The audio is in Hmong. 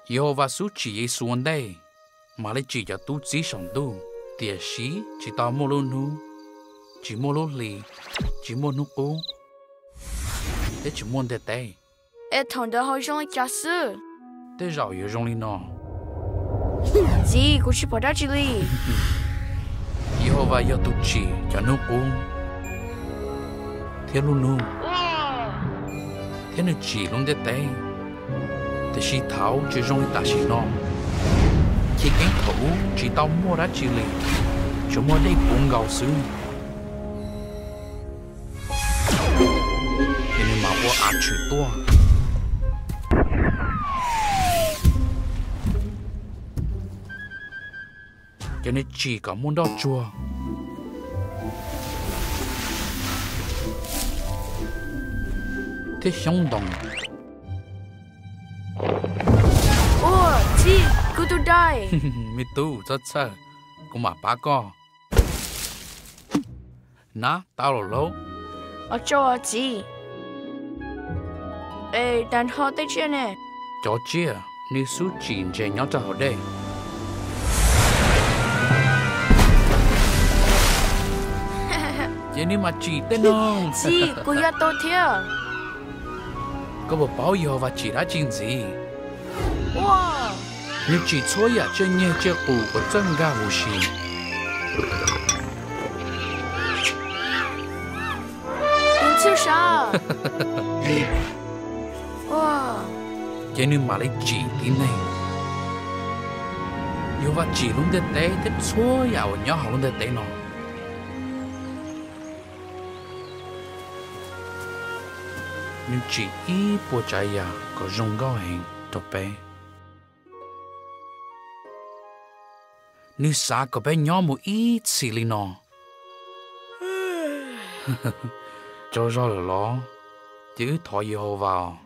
Yehauvas xub tsim Yexus ua ntej, mam li tsim cov tub txib saum ntuj, tiam sis tsis tau muaj lub hnub, tsis muaj lub hli, tsis muaj hnub qub, thiab tsis muaj ntiaj teb. Es thaum ntawd ho zoo li cas xwb? Tej zaum yuav zoo li no. Txiv, kuv tsis pom dab tsi li. Yehauvas yog tus tsim cov hnub qub thiab lub nub, thiab nws tsim lub ntiaj teb. Tiam sis thaum tsis zoo li tam sim no, chiv keeb thaum ub tsis tau muaj dab tsi li, tsuas muaj dej puv nkaus xwb. Ces nws mam ua av tshwm tuaj, ces nws tsim kom muaj nroj tsuag thiab xyoob ntoo. Ua, txiv, kuv tus dais. Me tub, txhob txhawj, kuv mam pab koj. Nab, tau lawm lauj. Ua tsaug txiv. Es tag nrho tej tsiaj ne? Cov tsiaj nws xub tsim ntses nyob rau hauv dej. Ces nws mam tsim tej no. Txiv, kuv yuav tau thiab. Koj puas paub Yehauvas tsim dab tsi ntxiv? Nws tsim txhua yam tsiaj nyeg tsiaj qus uas txawj nkag huv si. Ces nws mam li tsim tib neeg. Yehauvas tsim lub ntiaj teb thiab txhua yam uas nyob hauv lub ntiaj teb no. Nws tsim ib puas tsav yam kom zoo nkauj heev rau peb. Nws xav kom peb nyob mus ib txhis li no. Tsaug zog lawm los? Ces wb thov Yehauvas os.